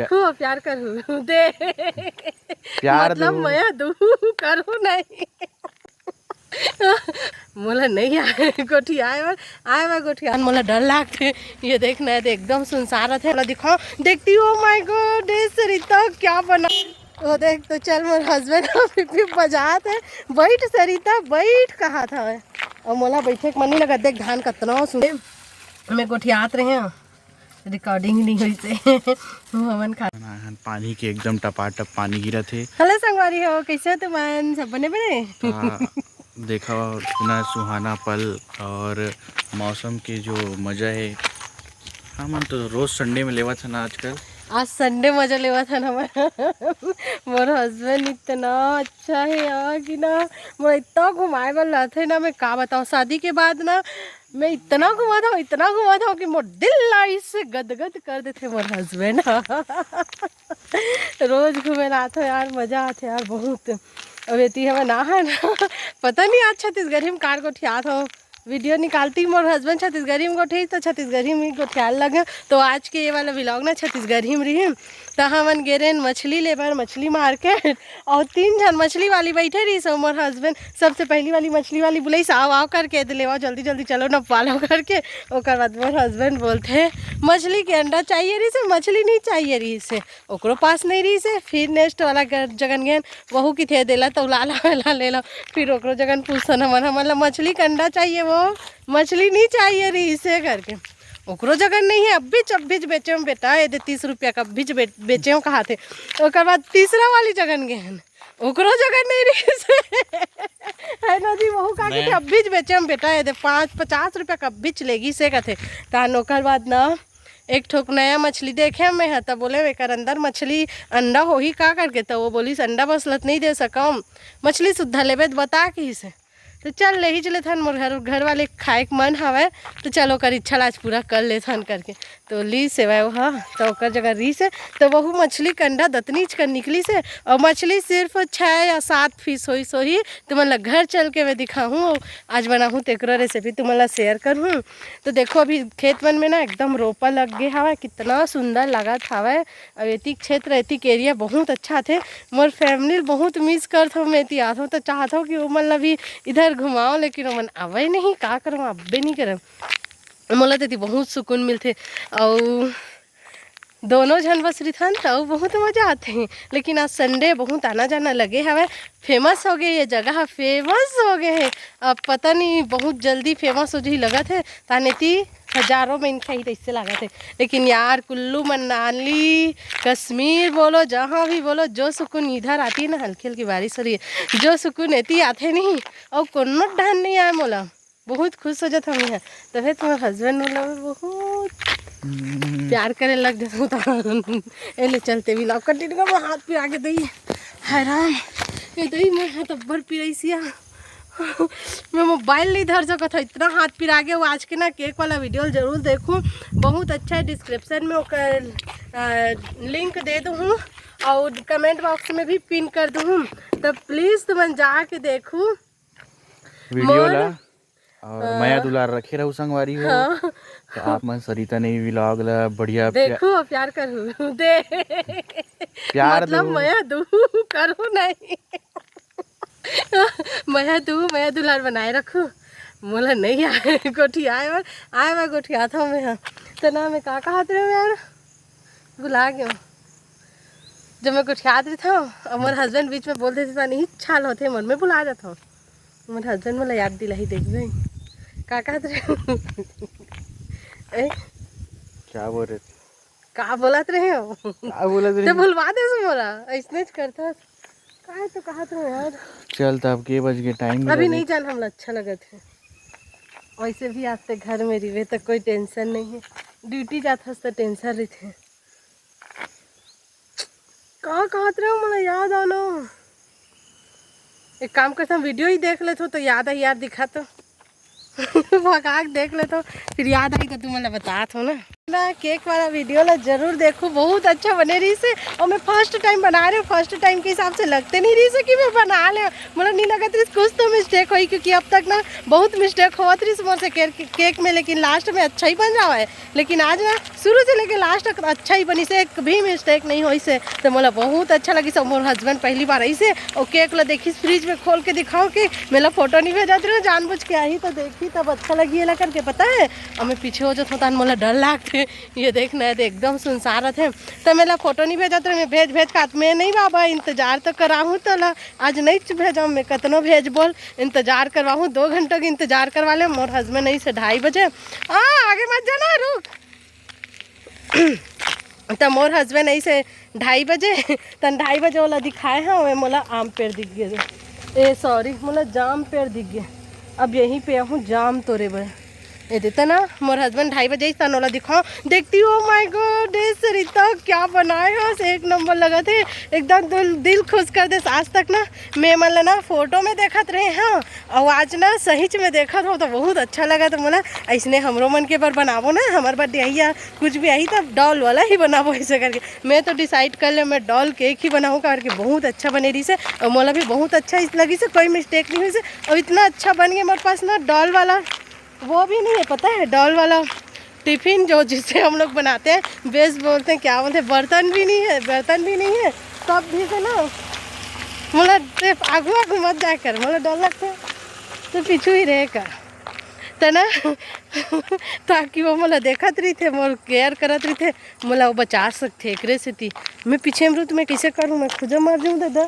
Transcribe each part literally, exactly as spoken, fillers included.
खूब प्यार करू दे। प्यार मतलब दू। मया दू करू नहीं। मोला नहीं आए गोठियाए बर, आए बर गोठियान मोला डर लागथे। ये देख ना, ये देख, एकदम सुनसान रथे। मोला दिखाओ, देखती, ओ माय गॉड, ए सरिता क्या बना। वो देख तो चल, मोर हस्बैंड अभी भी बजात है, बैठ सरिता बैठ, कहा था। और मोला बैठे के मन नहीं लगा। देख धान कतना सुने, मैं गोठियात रहे हैं, रिकॉर्डिंग नहीं हुई से। हमन खा हन पानी के एकदम टपाटप पानी गिरत हे। हेलो संगवारी हो, कैसे हो तुमन? सब बने बने? हाँ, देखा इतना सुहाना पल और मौसम के जो मजा है, हमन तो रोज संडे में लेवत हन आजकल। आज संडे मजा लेवत हन हमन। मोर हस्बैंड इतना अच्छा है यार कि ना, मोर इतना घुमाए बर लाथे ना, मैं का बताऊँ। शादी के बाद ना मैं इतना घुमात हूँ, इतना घुमात हूँ कि मोर दिल ला इससे गदगद कर देथे मोर हस्बैंड। रोज घूमे ला आथो यार, मजा आथे यार बहुत। अब एती हमन आहन, पता नहीं आज छत्तीसगढ़ी में कार गोठियात हो, वीडियो निकालती। मोर हस्बैंड छत्तीसगढ़ी में गोठियाई तो छत्तीसगढ़ी में गोठियाल लगे। तो आज के ये वाला व्लॉग ना छत्तीसगढ़ी में रही। तो हमन गे रहेन मछली लेबर, मछली मार्केट, और तीन झन मछली वाली बैठे रहिस। मोर हस्बैंड सबसे पहली वाली मछली वाली बुलाइस, "आओ, आओ," करके, "दे लेवा जल्दी जल्दी, चलो ना पालो," करके। ओकर बाद मोर हस्बैंड बोलथे, "मछली के अंडा चाहिए रहिस, मछली नहीं चाहिए रहिस।" ओकरो पास नहीं रहिस। फिर नेक्स्ट वाला घर जगन गेन, वहू किथे, "देला तो ला ला, ला ले ला।" फिर ओकरो जगन पूछन हमन, "हमन ला मछली के अंडा चाहिए, वो मछली नहीं चाहिए रहिस," करके। ओकरो जगन नहीं है, अब्बीच अब्बीच बेचे में बेटा, ये दे तीस रुपया का अब्बीच बे-, बेचे में कहा थे। ओकर बाद तीसरा वाली जगन गेन, ओकरो जगन नहीं रहिस। है ना जी, वहू का नहीं। कथे, "अब्बीच बेचे में बेटा, ये दे पाँच, पचास रुपया का अब्बीच लेगी," से कथे। तान ओकर बाद ना एक ठोक नया मछली देखे मैं ह, त बोले, "एकर अंदर मछली अंडा होही का?" करके। त वो बोलिस, "अंडा बस लत नहीं दे सकम, मछली सुद्धा लेबे त बता," कहिस। तो चल, ले ही चले थन, मोर घर, घर वाले खाए के मन हवय, तो चल, ओकर इच्छा ला आज पूरा कर लेथन करके। तो ली सेवा वो ह, तो ओकर जगह रहिस हे, तो वहू मछली के अंडा दतनीच कर निकलिस हे, और मछली सिर्फ छः या सात पीस होइस होही। तुमन ला घर चल के मैं दिखाहूँ, आज बनाहूँ तेकरो रेसिपी तुमन ला शेयर करहूँ। तो देखो, अभी खेत मन में ना एकदम रोपा लग गे हवय, कितना सुंदर लागत हवय। अउ एतिक क्षेत्र, एतिक एरिया बहुत अच्छा थे। मोर फैमिली ल बहुत मिस करथव, मैं एती आथव त चाहथव कि ओमन ला भी इधर घुमाओ, लेकिन ओमन आवय नहीं, का करव, अब्बे नहीं करव। मोला त एती बहुत सुकून मिलथे। अउ दोनों झन बस रिथन त अउ बहुत मजा आथे। लेकिन आज संडे, बहुत आना जाना लगे हवय, फेमस हो गए, ये जगह ह फेमस हो गए हे। अब पता नहीं बहुत जल्दी फेमस हो जही लगत हे, ताने ती हजारों में इनका ही तैसे लागत हे। लेकिन यार, कुल्लू मनाली, कश्मीर बोलो, जहाँ भी बोलो, जो सुकून इधर आती है ना, हल्की हल्की बारिश हो रही है, जो सुकून एती आथे नहीं, और कोनो ढंग नहीं आए मोला। बहुत खुश हो जाता हूँ यहाँ। तबे तुम्हारे हस्बैंड वाला भी बहुत हम्म। प्यार करे लग जाता हूँ। तो ए ले चलते भी लाओ, कंटिन्यू कर, हाथ पे आगे दई। हाय राम, ये दई, मैं हाथ अब्बड़ पिराइसिया। मैं मोबाइल नहीं धर सकत हव, इतना हाथ पिरा गे। वो आज के ना केक वाला वीडियो जरूर देखू, बहुत अच्छा है। डिस्क्रिप्शन में ओकर, अ, लिंक दे दूँ और कमेंट बॉक्स में भी पिन कर दूँ, तो प्लीज तुमन जाके देखू। वीडियो मोर, ला और अ, मया दुलार रखे रहू संगवारी हो। हाँ। तो आप मन सरिता नेवी व्लॉग ला बढ़िया प्या- देखू और प्यार करू दे। प्यार मतलब दू। मया दू करू नहीं। मया दू, मया दुलार बनाए रखू। मोला नहीं आए गोठियाए बर, आए बर गोठियात हव मैं ह। तो ना मैं का कहत रहे यार, भुला गयो। जब मैं गोठियात रहिथव, अउ मोर हस्बैंड बीच में बोल देथे, त नहीं छाल होथे, मन में भुला जाथव। मोर हस्बैंड मोला याद दिलाही, देखबे। का कहत रहे? ए? क्या बोल रहे थे? का बोलत रहे हो? का बोलत ते रहे? भुलवा देस मोला, अइसने च करथस। काहे तो कहत रहे यार? चल, त अब के बज गे? टाइम भी अभी लगे। नहीं जान, हमला अच्छा लगत हे। वैसे भी आज ते घर में रहिबे, त कोई टेंशन नहीं है। ड्यूटी जात हस, त टेंशन रहिथे। का कहत रहे हो, मोला याद आना। एक काम करथन, वीडियो ही देख लेथव, तो याद आही यार, दिखा तो। भगा के देख लेथव, फिर याद आही, तो तुमन ला बतात हव ना। ना, केक वाला वीडियो ला जरूर देखो, बहुत अच्छा बने रहिस हे। और मैं फर्स्ट टाइम बना रही हूँ, फर्स्ट टाइम के हिसाब से लगते नहीं रहिस हे कि मैं बना ले, मोला नहीं लगत रहिस कुछ तो मिस्टेक होई, क्योंकि अब तक ना बहुत मिस्टेक होवत रहिस मोर से केक, केक में, लेकिन लास्ट में अच्छा ही बन रहा है। लेकिन आज ना शुरू से लेके लास्ट तक अच्छा ही बनिस हे, एक भी मिस्टेक नहीं होइस हे। तो मोला बहुत अच्छा लगिस हे। मोर हस्बैंड पहली बार आइस हे और केक ला देखिस, फ्रिज में खोल के दिखाओ कि मेला फोटो नहीं भेजत रहे, जानबूझ के आही तो देखी तब अच्छा लगी एला करके, पता है। अब मैं पीछे हो जात हूँ, तहन मोला डर लागथे। ये देख ना, ये देख, एकदम सुनसान रथे। तो मेला फोटो नहीं भेजत रहे, मैं भेज भेज कात में नहीं बाबा, इंतजार तो कराहूँ तोला, आज नहीं भेजम मैं, कतनो भेज बोल, इंतजार करवाहूँ, दो घंटा के इंतजार करवा ले। मोर हस्बैंड आइस हे ढाई बजे, आ आगे मत जाना, रुक। त मोर हस्बैंड आइस हे ढाई बजे, तन ढाई बजे ओला दिखाए हवं, मोला आम पेड़ दिख गे, ए सॉरी, मोला जाम पेड़ दिख गे। अब यहीं पे आहूँ जाम तोरे बर। ए देता ना, मोर हस्बैंड ढाई बजे आइस, तन ओला दिखाओ, देखती, ओ माय गॉड, ए सरिता, क्या बनाए हस, एक नंबर लगत हे, एकदम दिल, दिल खुश कर देस। आज तक ना मैं मन ला ना फोटो में देखत रहे हवं, अउ आज ना सहीच में देखत हवं तो बहुत अच्छा लगत हे मोला। अइसने हमरो मन के बर बनाबो ना, हमर बर्थडे आही या कुछ भी आही, तब डॉल वाला ही बनाबो, ऐसे करके। मैं तो डिसाइड कर ले, मैं डॉल केक ही बनाहूँ, करके बहुत अच्छा बने रहिस हे, अउ मोला भी बहुत अच्छा इस लगिस हे, कोई मिस्टेक नहीं होइस हे। अउ इतना अच्छा बन गया मोर पास ना डॉल वाला, वो भी नहीं है, पता है, डॉल वाला टिफिन, जो जिससे हम लोग बनाते हैं, बेस बोलते हैं, क्या बोलते हैं, बर्तन भी नहीं है, बर्तन भी नहीं है, तब भी से ना, मोला ते आगू आगू मत जाया कर, मोला डर लगता है, तो पीछू ही रहे कर, त ना, ताकि वो मोला देखत रहिथे, मोर केयर करत रहिथे, मोला वो बचा सकथे। एकरे सेती मैं पीछे में रहूँ, तो मैं कैसे करूँ, मैं खुद मर जाऊँ दादा।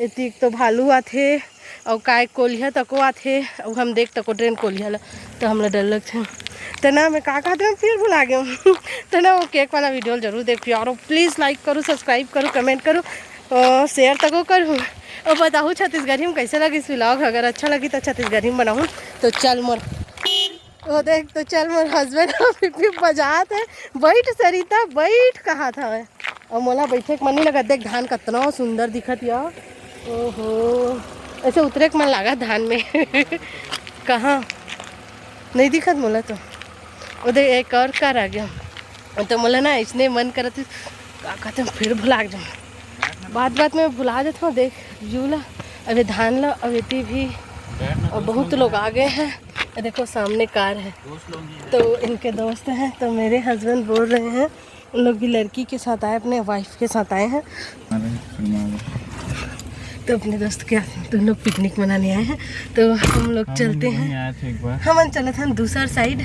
एती एक तो भालू आथे, अउ काय कोलिहा तको आथे, अउ हम देख तको ट्रेन कोलिहा ला, तो हमला डर लगथे। त ना मैं का कहत रहेंव, फिर भुला गेंव। त ना वो केक वाला वीडियो जरूर देखियो, और प्लीज लाइक करू, सब्सक्राइब करू, कमेंट करू, शेयर तको करू, और बताहू छत्तीसगढ़ी में कैसे लगिस व्लॉग। अगर अच्छा लगी तो छत्तीसगढ़ी में बनाहूँ। तो चल मोर, वो देख, तो चल मोर हस्बैंड अभी भी बजात हे, बैठ सरिता बैठ कहत हवय। अउ मोला बैठे के मन नहीं लगत। देख धान कतना सुंदर दिखत या, ओहो, ऐसे उतरे के मन लागत धान में। कहाँ नहीं दिखत मोला तो। ओ देख, एक और कार आ गया, तो मोला ना इसने मन करत हे, का कहते हैं, फिर भुला जाऊँ, बात बात में भुला जात हूँ। देख जू ला, अबे धान ला, अब एती भी, अब बहुत लोग आ गए हैं। अ देखो सामने कार है, तो इनके दोस्त हैं, तो मेरे हस्बैंड बोल रहे हैं, उन लोग भी लड़की के साथ आए, अपने वाइफ के साथ आए हैं। तो अपने दोस्त के साथ तुम लोग पिकनिक मनाने आए हैं, तो हम लोग चलते हैं। हमन चलत हन दूसर साइड,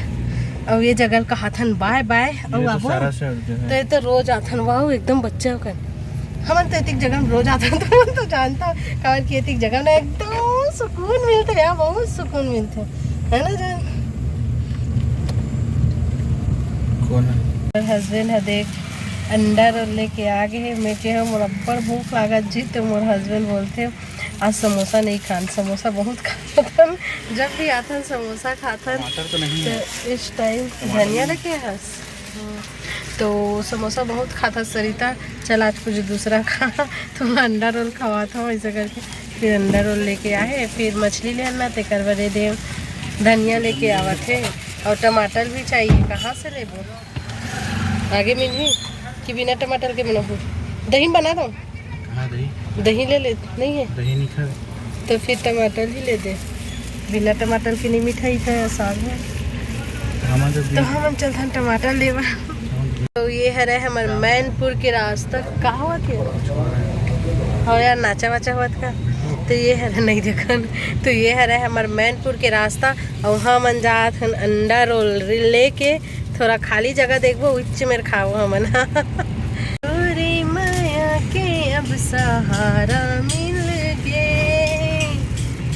अउ ये जगह ल कहत हन बाय बाय। अउ आबो तो ये तो रोज आथन, वाह एकदम बच्चा हो कर। हमन तो एतिक जगह में रोज आथन, तो हमन तो जानता, काबर कि एतिक जगह ना एकदम सुकून मिलथे यार, बहुत सुकून मिलथे, है ना जान? कौन है? मोर हस्बैंड ह देख अंडा रोल लेके आ गए हे। मैं कहे मोर अब्बड़ भूख लागत जी, तो मोर हस्बैंड बोलथे आज समोसा नहीं खान, समोसा बहुत खाथन, जब भी आथन समोसा खाथन। टमाटर तो नहीं है। तो इस टाइम टमाटर धनिया नहीं। लेके हस। तो समोसा बहुत खाथस सरिता, चल आज कुछ दूसरा खा। तो अंडा रोल खवात हूँ ऐसा करके। फिर अंडा रोल लेके आए, फिर मछली ले आना, तेकर बरे देव धनिया लेके आवत हे, और टमाटर भी चाहिए। कहाँ से लेबो? आगे मिलही कि बिना टमाटर के बनाबो? दही बना दो। हाँ, दही। दही ले ले, नहीं है? दही नहीं खाए। तो फिर टमाटर ही ले दे, बिना टमाटर के नहीं मिठाई खाए, आसान है। हमन तो तो बिन- हमन चलथन टमाटर लेवा। हमन तो ये हरे हमर मैनपुर के रास्ता, का होवत हे? हो यार, नाचा वाचा होवत का? तो ये हरे, नहीं देखन। तो ये हरे हमर मैनपुर के रास्ता, और हमन जात हन अंडा रोल लेके। थोड़ा खाली जगह देखबो, उच्च मेर खाबो हमन। तोरे माया के अब सहारा मिल गे,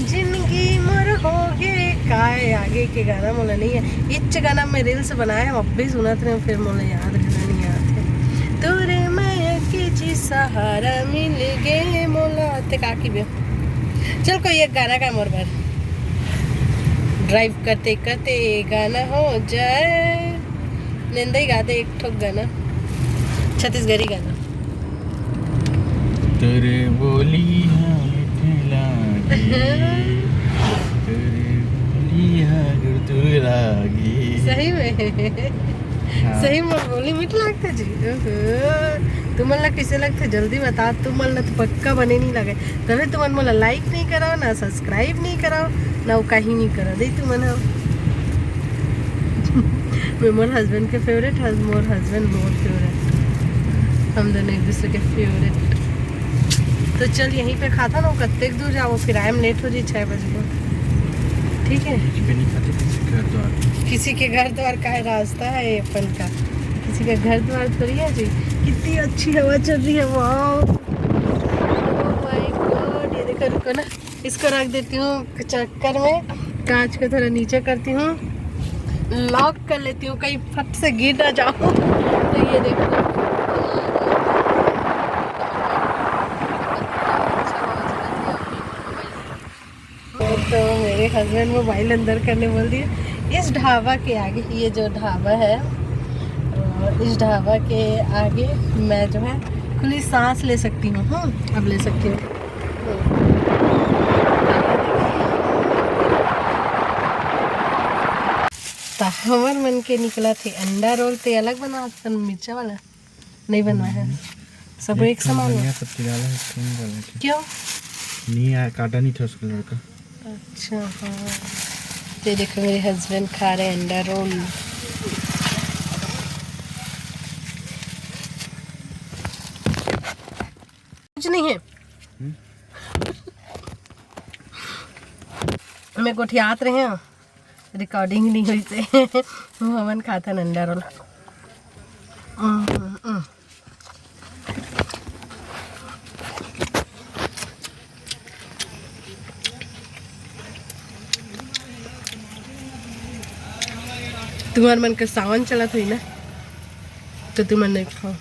जिंदगी मोर हो गे। काय आगे के गाना मोला नहीं है। इच गाना में रील्स बनाए, अब भी सुनत रहे, फिर मोला याद रहना नहीं आते। तोरे माया के जी सहारा मिल गे मोला। ते का की बे? चल कोई एक गाना गा मोर बर। ड्राइव करते करते गाना हो जाए। निंदा ही गा दे एक ठोक गाना, छत्तीसगढ़ी गाना। तोरे बोली हा मीठ लागे, तोरे बोली हा गुरतुर लागे। सही में। हाँ। सही में बोली, मीठ लगथे जी। ओहो, तुमन ला कइसे लगथे, जल्दी बता। तुमन ला तो पक्का बने नहीं लगे, तभे तुमन मोला like नहीं कराओ, ना subscribe नहीं कराओ, ना वो कहीं नहीं करो। दे तुमन हो। मैं मोर husband के favourite, हस-, मोर husband मोर favourite, हम दोनों एक दूसरे के favourite। तो चल, यहीं पे खाता ना, कत्तेक दूर जाओ, फिर आए में late हो जाए, छः बज गए। ठीक है, यहीं पे नहीं खाते, किसी के घर द्वार। किसी के घर द्वार का है, रास्ता है ये अपन का, किसी का घर द्वार थोड़ी है जी। कितनी अच्छी हवा चल रही है, वाओ, oh my God। ये देखो, रुको ना, इसको रख देती हूँ चक्कर में, कांच को थोड़ा नीचे करती हूँ, lock कर लेती हूँ, कहीं फट से गिर ना जाऊँ। तो ये देखो, तो मेरे husband mobile अंदर करने बोल दिए। इस ढाबा के आगे, ये जो ढाबा है, अ, इस ढाबा के आगे मैं जो है खुली सांस ले सकती हूँ। हम्म, अब ले सकती हूँ। तो हमर मन के निकला थे अंडा रोल, ते अलग बना, मिर्चा वाला नहीं बनवा है, सब एक समान है। धनिया पत्ती डाला है, कौन डाला है? क्यों? नहीं आया, काटा नहीं था उसका लड़का। अच्छा, हाँ। ये देखो, मेरे husband खा रहे हैं अंडा रोल। कुछ नहीं है। हम्म। मैं गोठियात रहे हैं, recording नहीं हुई से। वो हमन खाथन अंडा रोल। हम्म, हम्म। तुम्हार मन के सावन चलत हुई ना, तो तुमन नहीं खाओ।